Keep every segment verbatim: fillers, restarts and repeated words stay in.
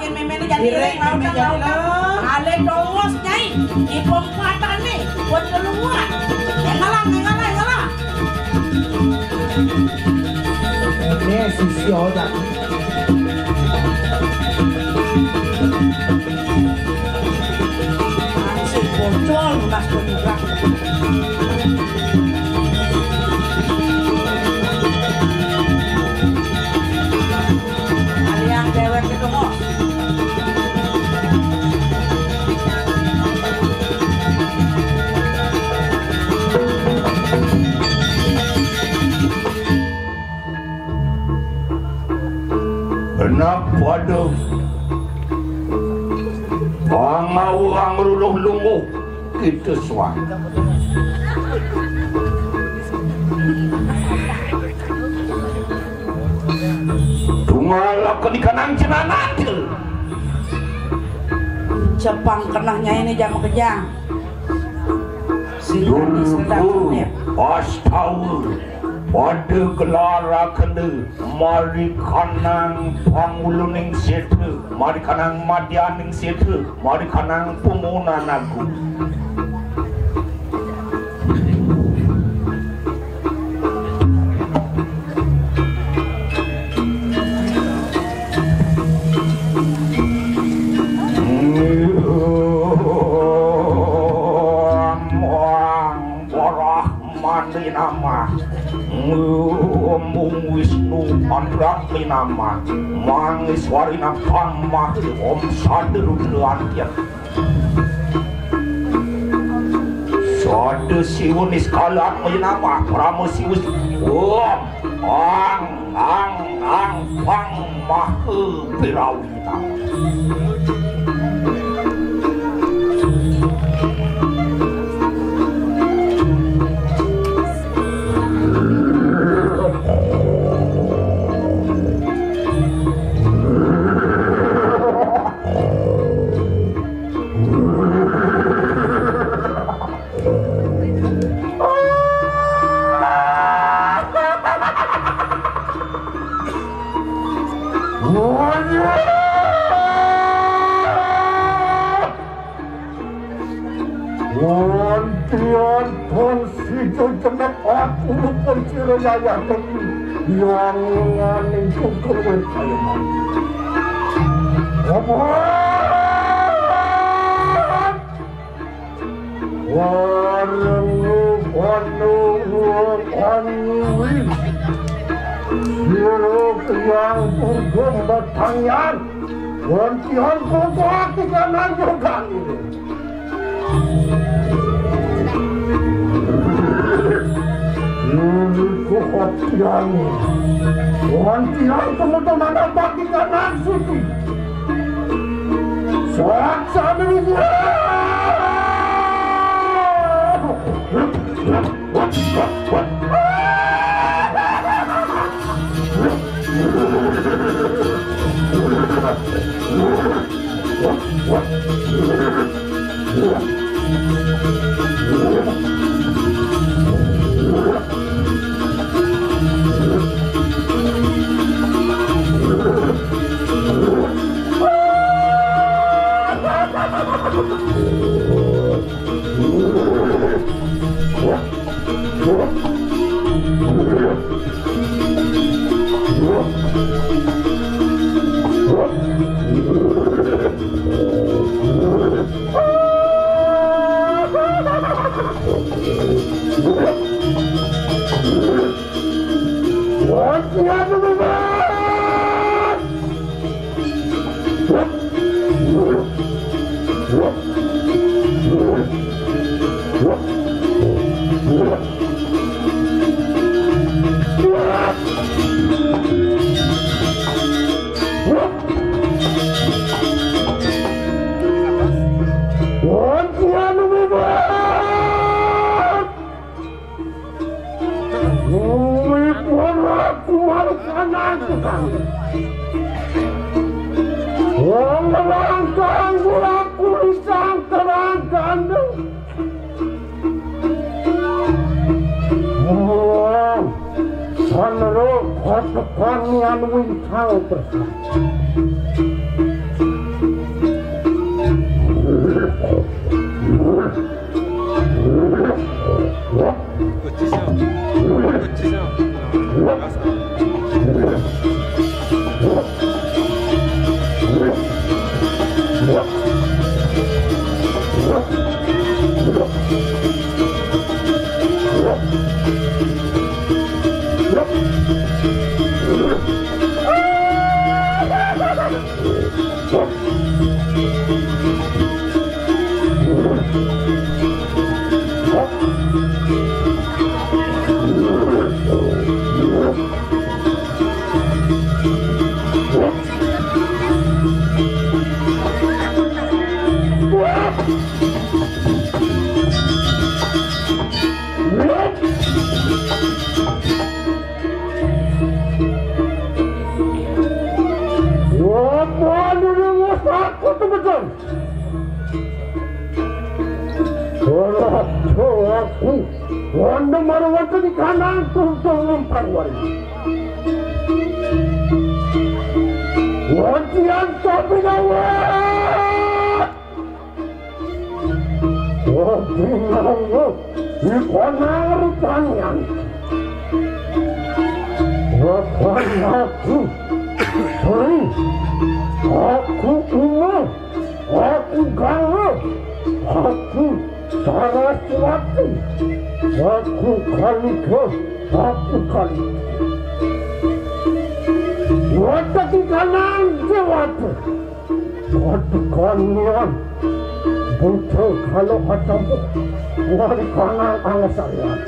Méméné jani iréng, iréng, mau mémé jani lo. Alé dongos, Nyai. Ipun kuatane, buat keluar. Ngalah, ngalah, ngalah. Ini sisi otak. Masih bocor, Mas Gundrak. Aliang déwék itu, Bos. Enak pada pangawang ruluh lungguh kita suang. Tunggal akan ikanang jenangan. Cepang kenahnya ini jam kejang. Dulu astawa pada gelar akene mari kanang panguluning sétra, mari kanang madyaning sétra, mari kanang pumunan agung. Borah mandi nama. Ngembung Wisnu Pandrak minama. Mangiswari nang pamah. Om Saderu Delantian. Sada Siwa Niskalan minama. Parama Siwa. Om Ang Ang Ang Pang Maha Birawi. Wantian pun situ cemek aku pun sira yayah teki. Yang nganing sungkur wis kaya mau. Obat! Warung wanu wong anu. Sira yang turun bertanyaan. Wantian kok aku kan aja kan ini. Ini kok Wantian teman-teman apa kita nasib. Saat sambil Wong langkang kula kulisang terang gandeng. Wong sanero kotekan nian wintang bersang. Ora, ora, aku. Wanda Marwata di kanan, tuntung umpan wari. Wajian tapi gawat. Wajian, ikan rupanya. Wajian aku. Hei, aku umur. Aku Gala, aku Saraswati, aku Kalika, aku Kali. Wataki kanan jawata. Wataki kanian. Buta kalau kacampu. Wari kanan angasarian.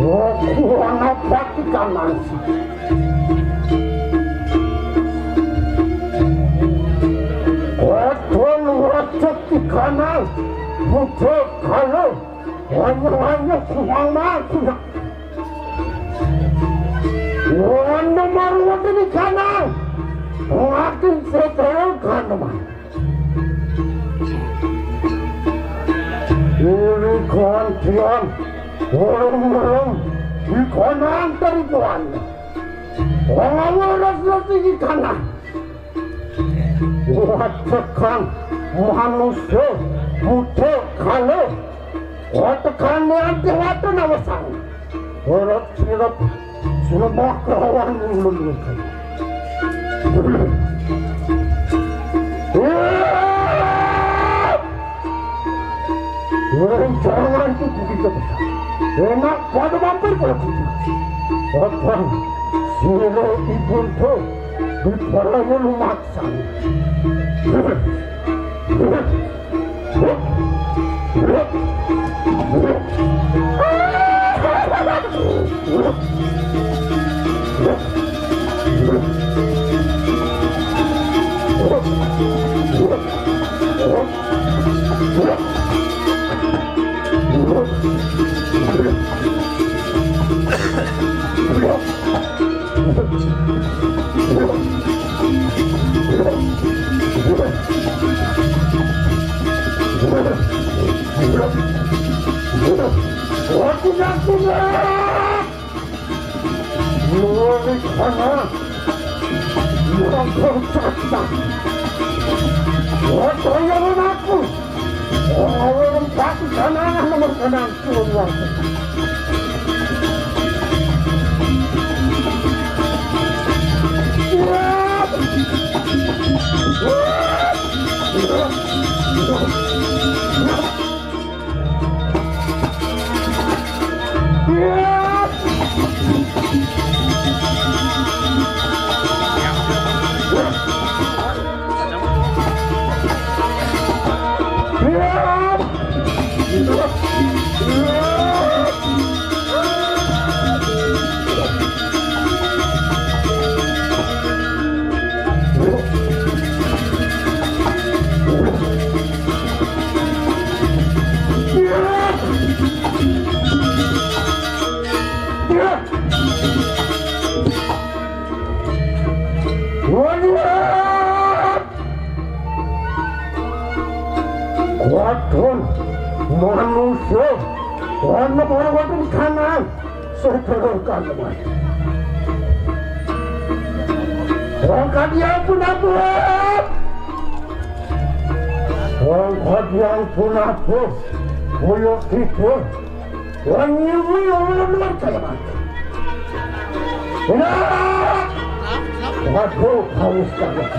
Aku ana pati kanan. Koto luwat di kanan. Buta kala. Wanya-wanya kumang mati. Wanda Marwata di kanan. Ngatin setero kanan. Iri kantian, orang merem, di kanan taribuan. Orang waras nasi di kanan. Watekan manusia, buta kala. Watekan ni anti watu nawasan. Orang silap Sumpah kelawan ulun. Woi, jangan tuh begitu. Enak pada mampir pada kuda. Apa? Sira ibun tuh di paraya lumaksan. Aku nak dengar. Mulai sana. Ampun, Caksa. Wah, kaya anakku. Wah, orang pati kanangan nomor kanangan. Waduh! Wadon manusia, ana ora wonten kanan. Saudara kaneman. Wong kadiang pun ampun. Wong kadiang pun ampun. Kaya gitu. Wong nyuwi ulun luar kaneman. Nah! Waduh, haus banget.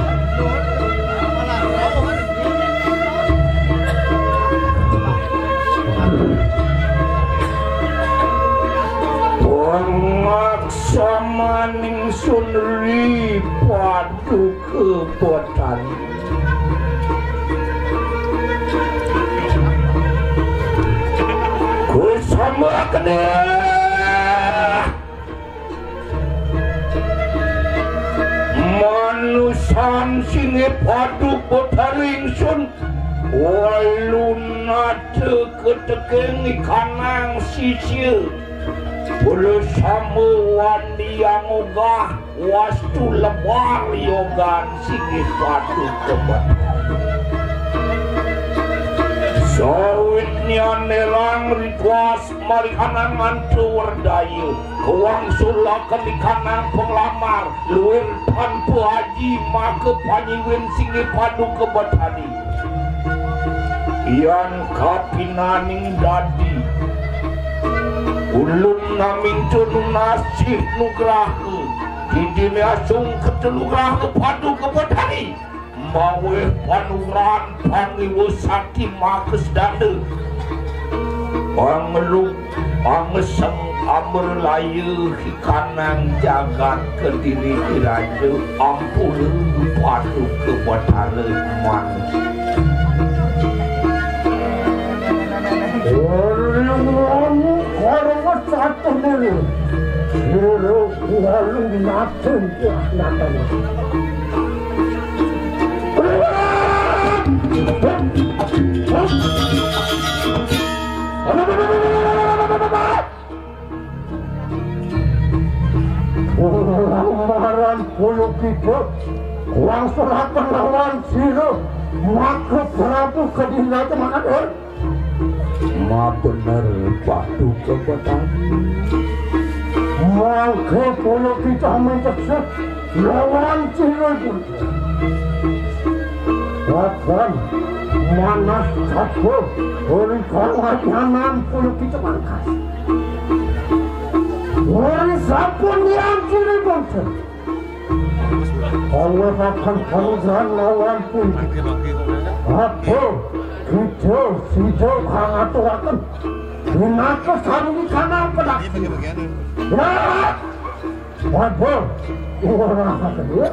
Pangaksamaning sunri paduka botan. Kusambakna. Manusan singih paduk Betari ingsun, walunata keteking ikanang sisia, pula sama wandi angogah wastu lebar yogan singih paduk kebat. Sawitnya nelang ritwas marikanang antu werdaya. Kawang sulaken ikanang penglamar, luwir tanpa aji maka panyiwin singih paduka Betari. Yan kapinaning dadi, ulun naminta nunas sih nugraha, didine asung ketelugraha paduka Betari. Maweh panuran pangiwa sakti makesdana. Pangelung pangeseng amrelaya hikanang jagat kediri diraja ampura paduka Betara manus. Ora wong karo satu dulu. Sira lalu naten. Maran Puyo Kidul, wangsul akan lawan sira, maka Prabu Kedinata Makadir. Mabener Paduka Betari. Mangke kula kita menceksa lawan Cina pun. Bahkan manas satu oleh kawajanan pun kita mangkas. Wari sampun yang Cina pun. Allah akan kalugrahan lawan pun. Apa kita sida kang aturaken. Pinaka sarwi kanang pedak. Ya. Waduh. Ora akan ya.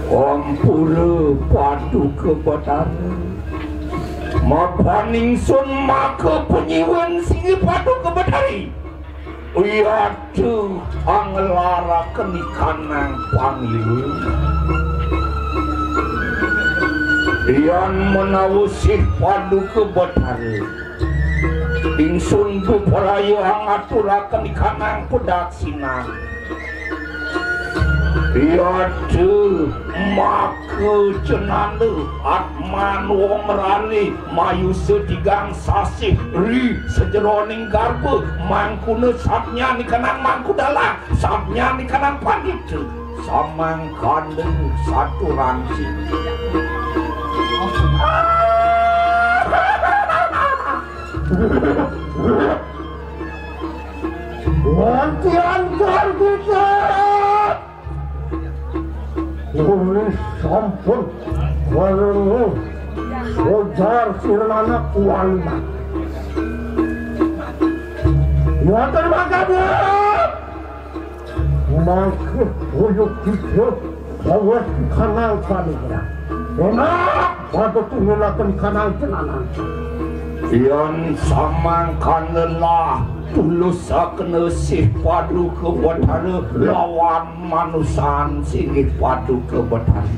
Ampura Paduka Betara. Mapan ingsun maka penyiwen singih Paduka Betari. Uyatu anglaraken ikanang pangilu. Yan menawa sih Paduka Betara, ingsun bepraya angaturaken ikanang pedaksinan. Yata maka cenana atman wa mrana mayusa tigang sasih ri sajeroning garba, mangkuna satnyan ikanang mangku dalang, satnyan ikanang pandita, samangkana saturan sih. Wantian gargita. Uli sampun walengu sojar sirana kuwalinan. Wonten mangkana mangke uyuk kita bawah kanang panigra. Enak pada tunggulaken kanang tenanan. Yan samangkana lah tulus sakena sih Paduka Batara lawan manusan singgih Paduka Betari.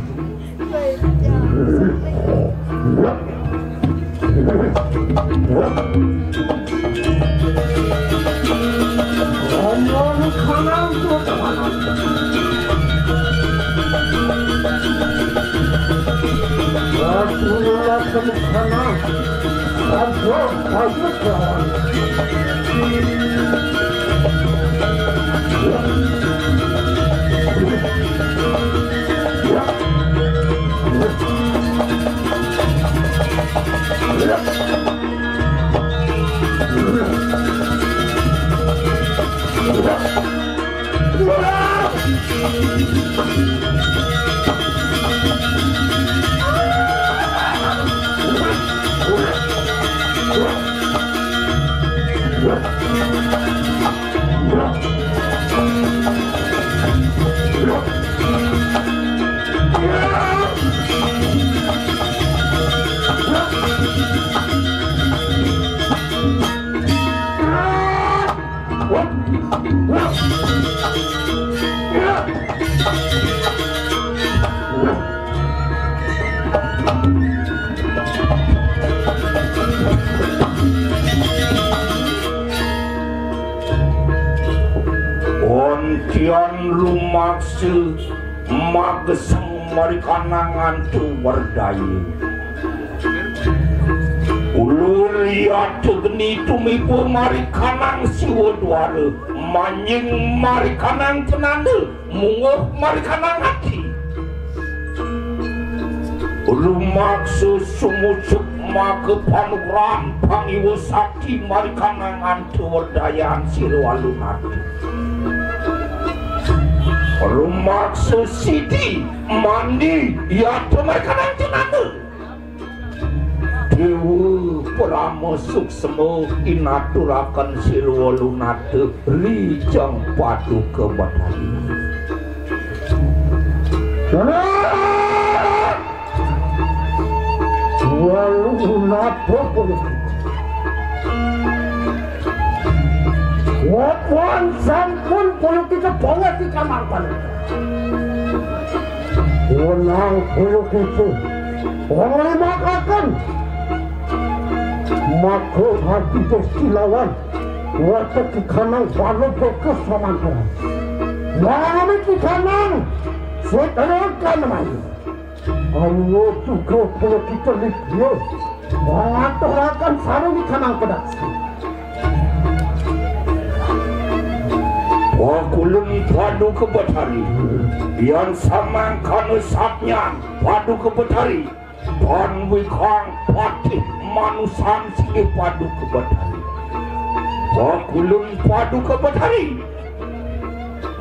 Ontian lumaksa magesang marikanang antu werdaya. Ulur yata geni tumiba marikanang siwa duara, manjing marikanang cenanda, munguh marikanang ati. Lumaksa sumucuk maka panugrahan pangiwa sakti marikanang antu werdayan sira alun ati. Rumaksa sidi mandi yata marikanang cenanda. Dewa Parama Suksma inaturaken silwa lunata rijeng Paduka Betari. Walu napa pun. Wapan sampun puluh kita bawa di kamar paling. Wenang puluh kita. Panglima kakang. Maka hati Gusti lawan. Wajah di kanang walu beke samantara. Nami di kanang. Seteruskan maju. Ayo juga puluh kita lihat. Mengaturakan sarung di kanang pedas. Pakulun Paduka Betari, yan samangkana satnyan Paduka Betari, pan wikang patih manusan singgih Paduka Betari. Pakulun Paduka Betari,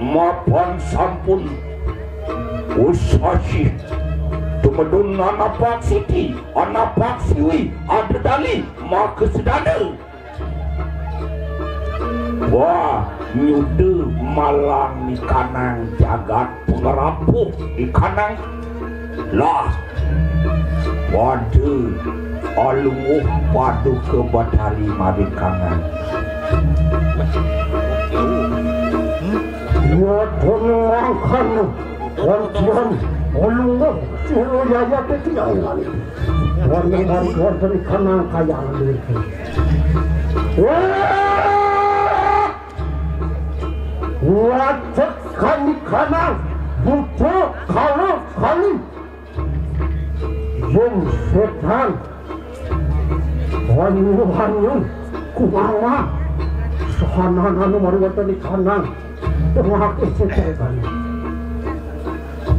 mapan sampun usasi tumedun anapak siti, anapak siwi, ada dali, maka sedana. Wah, nyuda malang ikanang jagat pengerapuh ikanang lah. Waduh, alunguh Paduka Betari marikanang. Ya, tenangkan. Wantian, alunguh, sira yaya tetiangan. Wantian, wantian, kanang kayang diri. Wah! Wajah kami kanang. Putra kala kali. Yén sétan hanyu-hanyu kumaha sahanan anu maruwatan di kanang tengah isi téréban.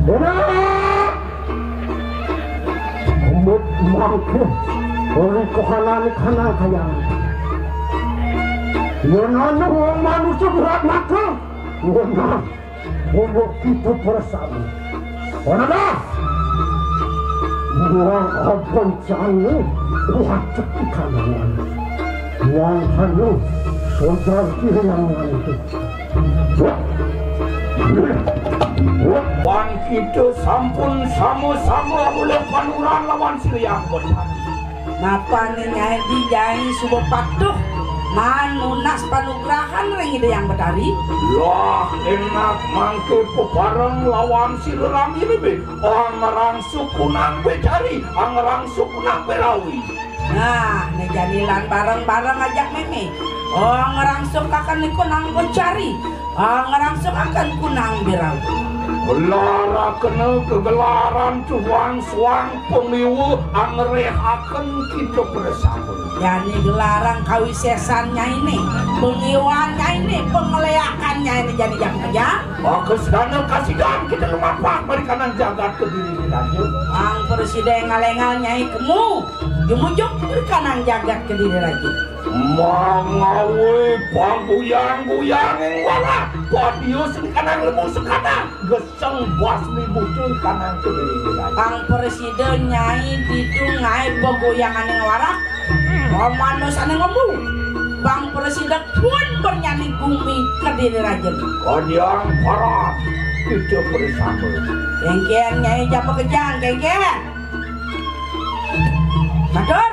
Bener. Kemut mangké oleh kohanan di kanang kayang. Yén anu manusia berat maka ngomong. Bobo kita bersama. Ora dah. Buang abon canggu. Wajib di kanangan. Buang hanu. Sojar kiri yang ngantuk. Pan kita sampun sama-sama oleh panuran lawan Siliang Betari. Napa né Nyai di Nyai suba patuh manunas panugrahan ring Ida Hyang Betari? Lah, enak mangké pepareng lawan sira rami lebih. Angrangsuk kunang becari, angrangsuk kunang berawi. Nah, né jani lan bareng-bareng ajak mémé. Angrangsuk akan kunang becari. Angrangsuk akan kunang berawi. Gelar akena gegelaran cuang suang pemiwa angrehaken kita bersama. Jani gelarang kawisésan nyainé, pengiwan nyainé, pengeleakan nyainé jani jang aja. Maka sedana kasidan kita lumampah mari kanang jagat Kediri Raja. Ang presiden ngalengal nyai kemu, jumujuk mari kanang jagat Kediri Raja. Mangawé paguyang-guyang ing walah, padius ing kanang lemu sekadang, geseng basmi bucul kanang kediri. Pang presida nyai ditu ngaé paguyangan ing walah, pamanusané ngembu. Pang presida pun bernyani gumi kediri raja. Kadiang parat, kita bersama. Kéngkén nyai japa kejang, kéngkén. Matur.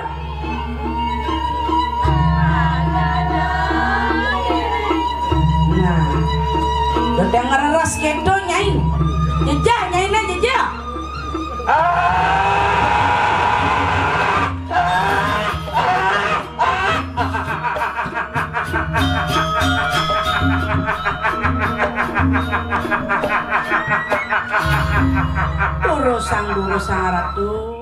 Nah, udah ngereres kéto, Nyai. Jejak, Nyai, nah, jejak. Durusang, durusang, Ratu.